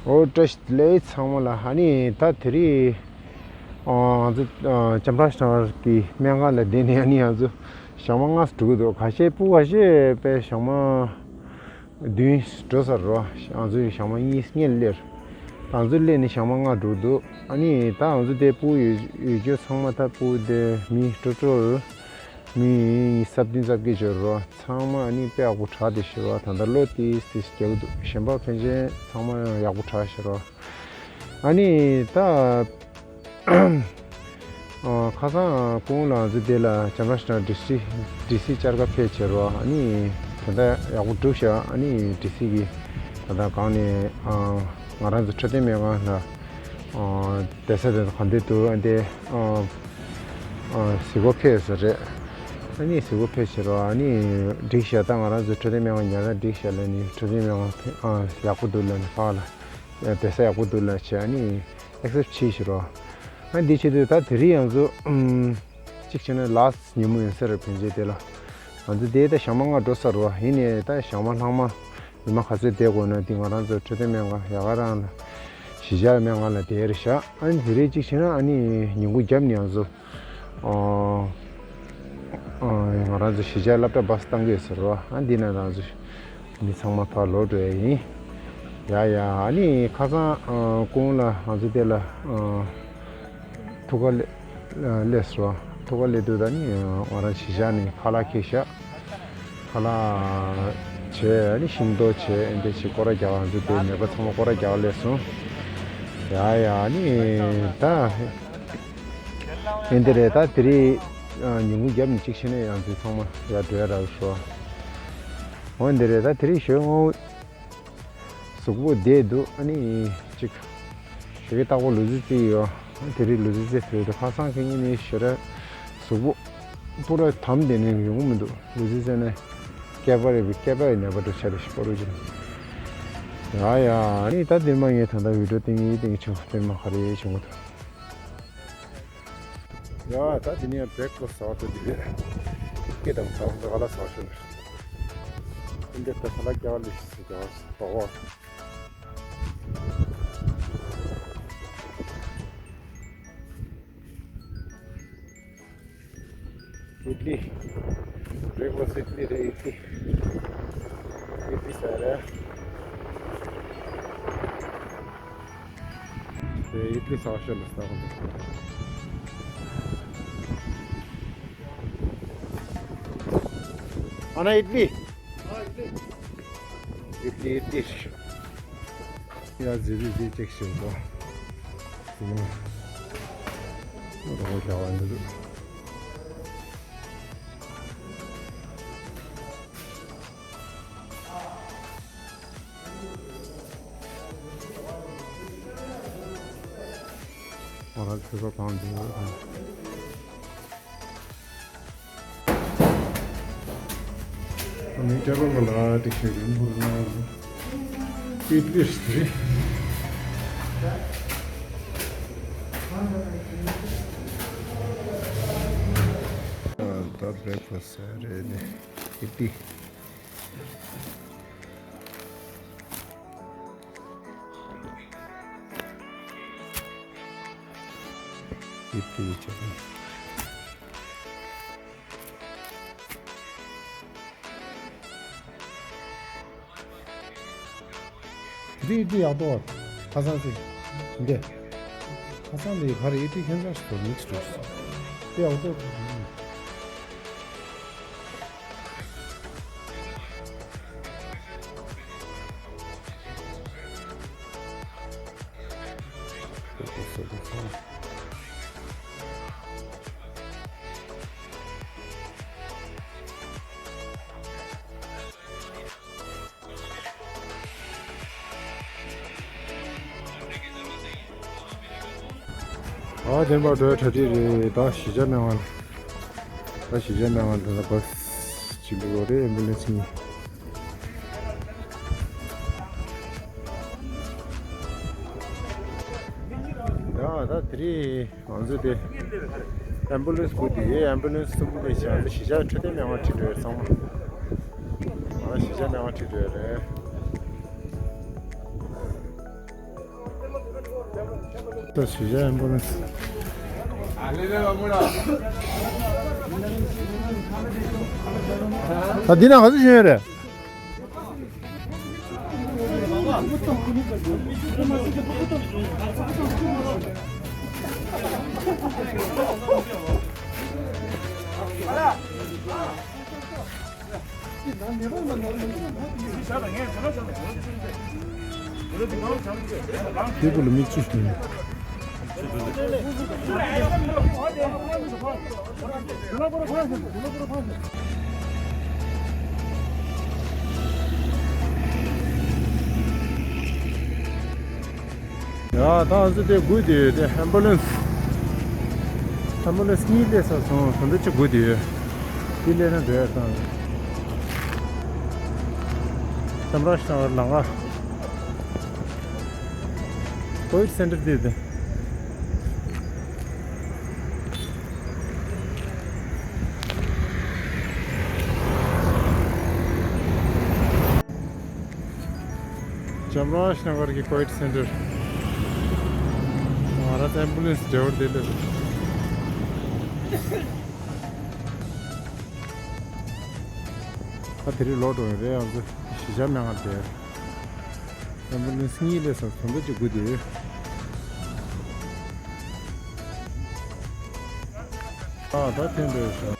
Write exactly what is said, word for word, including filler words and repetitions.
འོ་བཀྲ་ཤིས་བདེ་ལེགས་ཚང་མ་ལ། ཨ་ནི་ད་དེ་རིང་ཨ་ང་ཚོ་ཨ་ལྕམ་དྲལ་ཤང་གི་སྨན་ཁང་ལ་བསྡད་ནས། ཨ་ནི་ང་ཚོ་ཞག་མ་ལྔ་འགྲོ་གི་འདུག་ག་ཤེད་སྤུ་ག་ཤེད་པའི་ཞག་མ་བདུན་འགྲོ་ཚར་རོ། ང་ཚོ་ཞག་མ་གཉིས་སྔོན་སླེབས། ང་ཚོ་སླེབས་ནས་ཞག་མ་ལྔ་འགྲོ་འདུག་ཨ་ནི་ད་ང་ཚོ་དེ་སྤུ་ཡོད་ཡོད་རྒྱུ་ཚང་མ། ད་སྤུ་དེ་མི་ཀྲོ་ཀྲོ་མི་ཉི་ཤུ་རྩ་བདུན་རྩ་བརྒྱད་ཡོད་རོ། ཚང་མ་ཨ་ནི་དཔེ་ཡག་པོ་དྲག་བསྡད་ཤག་རོ། ད་ལྟ་གློ་ཏིས་ཏིས་རྒྱག་གི་འདུག་གཞན་པ་ཕན་ཆད་ཚང་མ་ཡག་པོ་དྲག་ཤག་རོ། ཨ་ནི་ད་ཨ་ཁ་སང་སྐུ་ངོ་ལགས་ཚོ་དེ་ལ་ལྕམ་དྲལ་ཤང་ཌི་སི་ཌི་སི་བཅར་ག་ཕེབས་བྱས་རོ། ཨ་ནི་ད་ལྟ་ཡག་པོ་གྲུབ་ཤག་ཨ་ནི་ཌི་སི་གིས་ད་ལྟ་གང་ནས་ཨ་ང་རང་ཚོ་འཕྲོད་བསྟེན་སྨན་ཁང་ལ་ཨ་བསྡད་ས་དེ་ག་འདྲ་འདུག་ཨ་དེ་ཨ་ཨ་གཟིགས་སྐོར་ཕེབས་ས་རེད། ཨ་ནི་གཟིགས་སྐོར་ཕེབས་བྱས་རོ། ཨ་ནི་འགྲིག་ཤག་ད་ང་རང་ཚོ་འཕྲོད་བསྟེན་སྨན་ཁང་ཉར་ན་འགྲིག་ཤག་ལབ་ནས། འཕྲོད་བསྟེན་སྨན་ཁང་ཕེབས་ཨ་ཡག་པོ་འདུག་ལབ་ནས། ཕར་ལ་བསྡད་ས་ཡག་པོ་འདུག་ལབ་བྱས། ཨ་ནི་ཨེག་སེབ་བྱས་ཤག་རོ། ཨ་འདི་བྱེད་དུས་ད་དེ་རིང་ང་ཚོ་ཨམ་གཅིག་བྱས་ན་ལཱསི་ཉིན་མོ་ཡིན་ས་རེད། ཕན་ཆད་དེ་ལ་ང་ཚོ་དེ་ད་ཞག་མ་ལྔ་འགྲོ་ཚར་རོ། ཡིན་ནའི་ད་ཞག་མ་ལྷག་མ་ཉི་མ་ག་ཚོད་བསྡད་དགོས་ན་དེ་ང་རང་ཚོ་འཕྲོད་བསྟེན་སྨན་ཁང་ཡ་ག་རང་ལ་གཞིས་ཆགས་སྨན་ཁང་ལ་བསྡད་རེད་ཤག་ཨ་ནི་དེ་རིང་གཅིག་བྱས་ན་ཨ་ནི་ཉིན་གུང་རྒྱབ་ནས་ང་ཚོ་ཨ་ཨ་ང་རང་ཚོ་གཞིས་ཆགས་སློབ་གྲྭ་བྷ་སི་བཏང་གི་ཡོད་ས་རེད་པ། ཨ་འདི་ན་ང་ཚོ་མི་ཚང་མ་ཕར་ལོག་འགྲོ་ཡ་ཡིན། ཡ་ཡ། ཨ་ནི་ཁ་སང་ཨ་སྐུ་ངོ་ལགས་ང་ཚོ་དེ་ལ་ཨ་ཐུག་ག་སླེབས་སླེབས་སོང་། ཐུག་ག་སླེབས་དུས་ད་ནི་ང་རང་གཞིས་ཆགས་ནས་ཁ་ལག་ཁྱེར་ཤག་ཁ་ལག་བྱས། ཨ་ནི་ཤིང་ཏོག་བྱས། ཨེ་འདྲ་ཞིག་སྐོར་ར་རྒྱག་ང་ཚོ་དེ་ནད་པ་ཚང་མ་སྐོར་ར་རྒྱག་སླེབས་སོང་། ཡ་ཡ། ཨ་ནི་ད་ཨེ་འདི་རེད། ད་དེ་རིང་ཉིན་གུང་རྒྱབ་ནས་གཅིག་བྱས་ན་ཡང་ཚང་མ་ཡར་འགྲོ་ཡ་རག་ཤོག་འོ་འདི་རེད། ད་དེ་རིང་ཞོགས་སྔ་གཟུགས་པོ་བདེ་འདུག་ཨ་ནི་གཅིག་ཞོགས་ཀས་རྟག་པར་ལུས་རྩལ་རྩེ་ཡོད། དེ་རིང་ལུས་རྩལ་རྩེ་ཕོད་འདུག་ཁ་སང་ཁེ་ཉིན་ནས་ཞེ་དྲག་གཟུགས་པོ་པུ་ར་དམ་བསྡད་ནས་ཡོང་གི་མི་འདུག་ལུས་རྩལ་རྩེ་ནས་སྐེད་པ་རེད་པས། སྐེད་པ་ཡི་ནད་པ་འདྲ་ཆགས་བསྡད་ཤག་པ་རུ་ཅིག་ཡ་ཡ། ཨ་ནི་ད་འདིར་མ་ངས་ད་ལྟ་བི་ཌིའོ་བཏང་གི་བཏང་གི་བྱུང་། འདིར་མ་ག་རེ་བྱུང་གི་འདུག་ཡ་ད་དེ་ནས་བྷེ་རེག་ཕ་སི་ཟ་བ་འགྲོ་དེ་རེད། སྐད་དང་ད་ང་ཚོ་ཁ་ལག་ཟ་ཤོག་ལ། འདི་ད་ཁ་ལག་རྒྱག་ལས་ཟ་རྒྱག་ཟ་བ། ཨིཌ་ལི། བྷེ་རེག་ཕ་སི་ཨིཌ་ལི་རེད། ཨིཌ་ལི། ཨིཌ་ལི་ཟ་རེད། དེ་ཨིཌ་ལི་ཟ་ཤོག་ལ་ཟ་གོ། ཨ་ན་ཨིཌ་ལི། ཨིཌ་ལི་ཨིཌ་ལི། ཡ་ཟི་ལི་ཟི་ཅེག་ཤིང་གོ། ཟི་ལི་མ། རོ་ཞྭ་བ་འདི་ལུ། ང་རང་ཚོད་པ་གང་འདུག་ཨ་ནི་ཀྱ་ལོ་ལ་ལ་དེ་ཁྱེད་རིང་པོར་ན་ཏི་པིར་སྟེ། ད་བྷེ་རེག་ཕ་སི་རེད་ནས་ཨི་ཏི། ཨི་ཏི་ཆ་ནི། འདི་ཨི་ཏི་ཡག་པོ། ཁ་སང་ཚེ་འདི། ཁ་སང་འདི་ག་རེ་ཨི་ཏི་ཁྱད་མཚར་ཞིག་འདུག་མིག་སི་འདུག་དེ་ཡག་པོ། ཨ་དེ་འབའ་འགྲོ་ཡ་གྲ་སྒྲིག་རེད། ད་གཞིས་ཆགས་སྨན་ཁང་། ད་གཞིས་ཆགས་སྨན་ཁང་དེ་ལ་བྷ་སི་ཅིག་འགྲོ་དགོས་རེད། ཨེམ་བུ་ལན་སི་གཉིས། ཡ་ད་དེ་རིང་ང་ཚོ་དེ་ཨེམ་བུ་ལན་སི་སྒུག་བསྡད་ཡོད། ཨེམ་བུ་ལན་སི་གསུམ་པོ་དེ་བཞག་ཚེ་གཞིས་ཆགས་འཕྲོད་བསྟེན་སྨན་ཁང་ཁྲིད་འགྲོ་ཡ་རེད་ཚང་མ། ང་གཞིས་ཆགས་སྨན་ཁང་ཁྲིད་འགྲོ་ཡ་རེད། གཞིས་ཆགས་ཨེམ་བུ་ལན་སི། ད་འདི་ནང་ག་ཚོད་ཞིག་ཡོད་རེད། དེ་བུ་ལ་མིག་ཆུ་ཞིག་ཡ། ད་ང་ཚོ་དེ་སྒུག་བསྡད་ཡོད། དེ་ཨེམ་བུ་ལན་སི། ཨེམ་བུ་ལན་སི་གཉིས་སླེབས་ཚར་སོང་། ད་ལྟ་ཅིག་སྒུག་བསྡད་ཡོད། དེ་སླེབས་ན་འགྲོ་ཡ་དང་། ལྕམ་རཱཇ་ནགར་ལམ་ཁ། ཀོ་ཝིཌ་སེན་ཊར་དེ་དེ། ལྕམ་རཱཇ་ནགར་གྱི་ཀོ་ཝིཌ་སེན་ཊར། ང་རང་ཚོ་ཨེམ་བུ་ལན་སི་ཌ་རའི་ཝར་དེ་སླེབས། ད་དེ་རིང་ལོག་འགྲོ་ཡི་རེད། ང་ཚོ་གཞིས་ཆགས་སྨན་ཁང་དེར། ཨེམ་བུ་ལན་སི་གཉིས་སླེབས་སོང་། ད་ལྟ་ཅིག་སྒུག་བསྡད་ཡོད། ཨ། ད་ཐོན་འགྲོ་ཡི་ཤག